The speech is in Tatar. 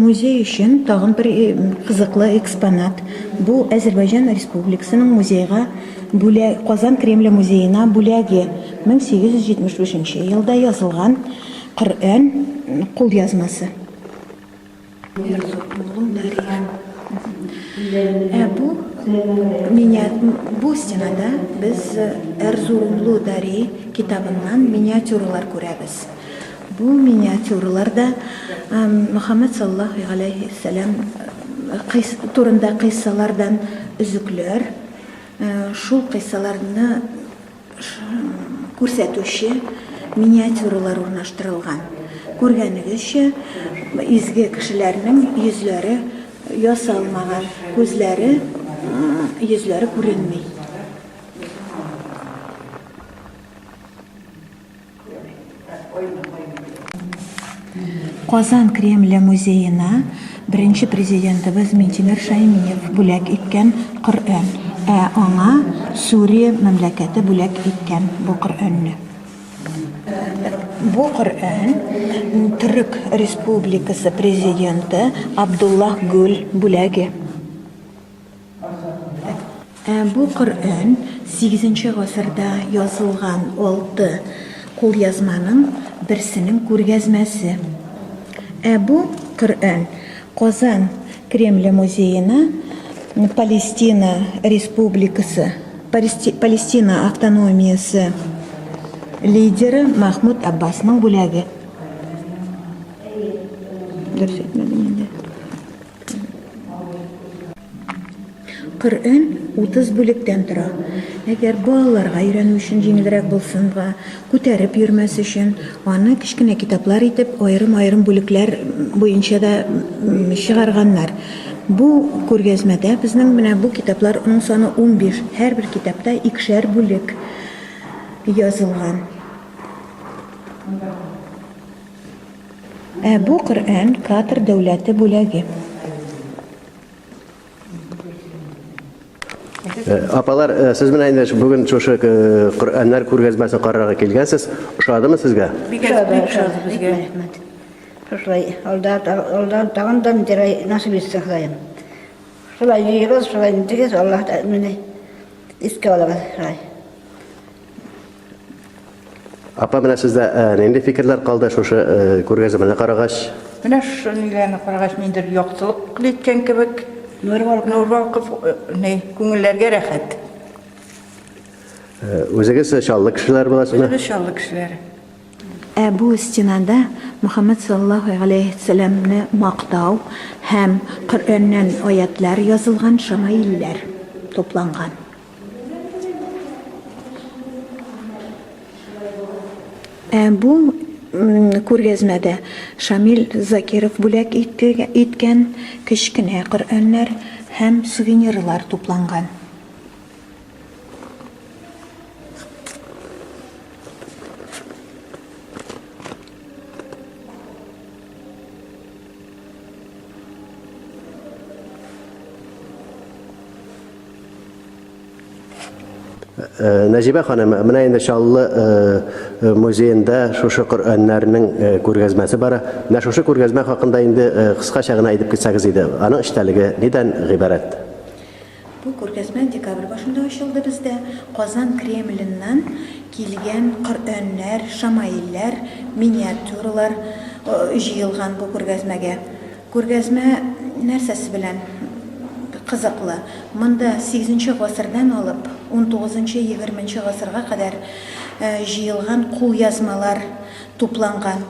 Музей өчен тагын бер кызыклы экспонат. Бу Әзербайҗан Республикасының музейга бүлә Казан Кремле музеена бүләге, 1875 нче елда язылган Коръән кулъязмасы. Ә бу меня бу стенада без Эрзурумлу Дари китабыннан миниатюралар күрәбез. Бу миниатюраларда Мөхәммәд саллаллаһу галәйһиссәлам турында кыйссалардан өзекләр, шул кыйссаларны күрсәтүче миниатюралар урнаштырылган. Күргәнегезчә, изге кешеләрнең йөзләре ясалмаган, күзләре, йөзләре күренми. Казан Кремле музеена беренче президентыбыз Минтимер Шәймиев бүләк иткән Коръән, ә аңа Сүрия мәмләкәте бүләк иткән бу Коръәнне. Бу Коръән Төрек Республикасы президенты Абдуллаһ Гүл бүләге. Ә бу Коръән сигезенче гасырда язылган алты кулъязманың берсенең күргәзмәсе. Ә бу Коръән Казан Кремле музеена Палестина Республикасы, Палестина автономиясе лидеры Махмуд Аббасның бүләге. Дөрес әйтмәдем инде. Коръән 30 бүлектән тора. Әгәр балаларга өйрәнү өчен җиңелрәк булсынга, күтәреп йөрмәс өчен, аны кечкенә китаплар итеп, аерым-аерым бүлекләр буенча да чыгарганнар. Бу күргәзмәдә безнең менә бу китапларның саны 15. Һәрбер китапта икешәр бүлек язылган. Ә бу Коръән Катар дәүләте бүләге. Э, апалар, э, сез менә инде бүген шушы э, Коръәннәр күргәзмәсен карарга килгәнсез. Ошадымы сезгә? Бик ошады безгә. Рәхмәт. Шушылай алда алда тагын да нидер насыйп итсен Ходаем. Шулай йөрегез, шулай нитегез, Аллаһ та мине искә алыгыз шулай. Апа, менә сездә э, нинди фикерләр калды шушы э, күргәзмәне карагач? Менә шушы ниләрне карагач, ниндидер яктылык ниткән кебек. Нур балкып. Нур балкып, э, ни, күңелләргә рәхәт. Үзегез Чаллы кешеләре буласызмы? Үзебез Чаллы кешеләре. Ә бу стенада Мөхәммәд саллаллаһу галәйһиссәламне мактау һәм Коръәннән аятьләр язылган шамаилләр тупланган. Ә бу күргәзмәдә Шамил Закиров бүләк иткән кечкенә Коръәннәр һәм сувенирлар тупланган. Э, Нәҗибә ханым, менә инде Чаллы э, э, музеенда шушы Коръәннәрнең күргәзмәсе бара. Менә шушы күргәзмә хакында инде кыскача гына әйтеп китсәгез иде. Аның эчтәлеге нидән гыйбарәт? Бу күргәзмә декабрь башында ачылды бездә. Казан Кремленнан килгән Коръәннәр, шамаилләр, миниатюралар җыелган бу күргәзмәгә. Күргәзмә нәрсәсе белән кызыклы? Монда сигезенче гасырдан алып унтугызынчы-егерменче гасырга кадәр җыелган кулъязмалар тупланган.